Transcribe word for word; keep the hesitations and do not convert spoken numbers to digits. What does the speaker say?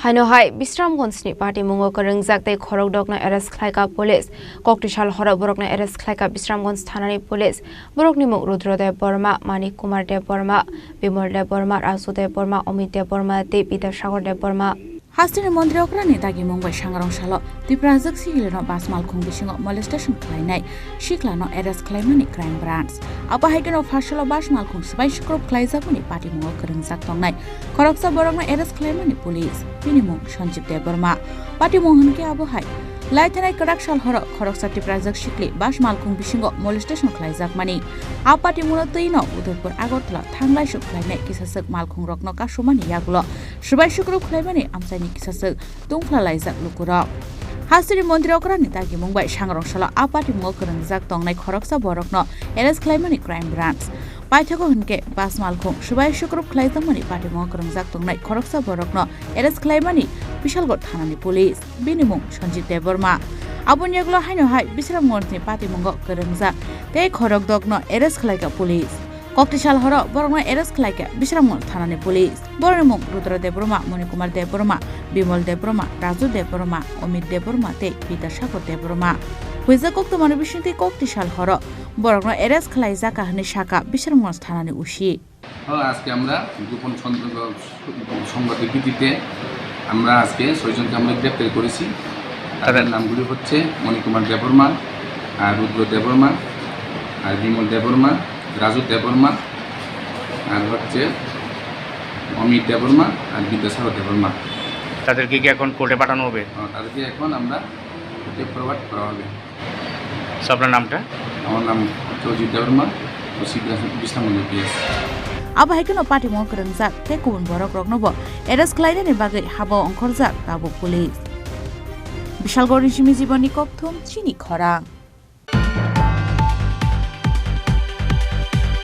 Haino hai Bisramganj ni patimungo kwrwngjak tei khorokdokno arrest khlaika police. Koktisal horo borokno arrest khlaika Bisramganj thanani police. Borokni mung Rudra Debbarma, Manik Kumar Debbarma, Bimal Debbarma, Raju Debbarma, Amit Debbarma tei Bidyasagar Debbarma. Hasteni montri okrani dagimung bai sangrong salo Tiprajwk sikilino bas malkhung bisingo molestation khlainai siklano arrest khlaimani crime branch. Abo hai kheno pharsalo bas malkhung swbai sukrup khlaijakmani patimungo kwrwngjak tongnai khoroksa borokno arrest khlaimani police. Bini mung Sanjib Debbarma. Patimung hwnkhe abo hai. Laithanai kwrak sal horo khoroksa Tiprajwk sikli bas malkhung bisingo molestation khlaijakmani. A patimungno twino Udaipur Agartala thanglai suk khlainai kisaswk malkhungrokno kasumani yagulo swbai sukrup khlaimani amchaini kisaswk tungphla laijak lukurok. Hasteni montri okrani dagimung bai sangrong salo a patimungo kwrwngjak tongnai khoroksa borokno arrest khlaimani crime branch. Paithago hwnkhe bas malkhung swbai sukrup khlaijakmani patimungo kwrwngjak tongnai khoroksa borokno arrest khlaimani Bishalgarh thanani police. Bini mung Sanjib Debbarma. Aboni yagulo haino hai Bisramganj ni patimungo kwrwngjak tei khorokdokno arrest khlaika police. Koktisal horo borokno arrest khlaika Bisramganj thanani police. Borokni mung Rudra Debbarma, Moni Kumar Debbarma, Bimal Debbarma, Raju Debbarma, Amit Debbarma tei Bidyasagar Debbarma. Huijak koktwmani bisingtwi koktisal horo borokno arrest khlaijaka hwnwi saka Bisramganj thanani O C. হ্যাঁ, আজকে আমরা গোপন সন-, সংবাদের ভিত্তিতে আমরা আজকে ছয়জনকে আমরা গ্রেপ্তার করেছি। তাদের তাদের নামগুলি হচ্ছে মণিকুমার দেববর্মা, আর রুদ্র দেববর্মা, আর বিমল দেববর্মা, রাজু দেববর্মা, আর হচ্ছে অমিত দেববর্মা, আর বিদ্যাসাগর দেববর্মা। তাদেরকে কি এখন কোর্টে পাঠানো হবে? হ্যাঁ, তাদেরকে এখন আমরা কোর্টে ফরওয়ার্ড করা হবে। So, আপনার নামটা? আমার নাম হচ্ছে Ajit Debbarma, OC Bishramganj PS. Abo hai kheno patimung kwrwngjak tei kubun borok rokno bo arrest khlainani bagwi habo ongkhorjak tabuk police. Bishalgarh ni simi Jibon ni kokthum chini khorang.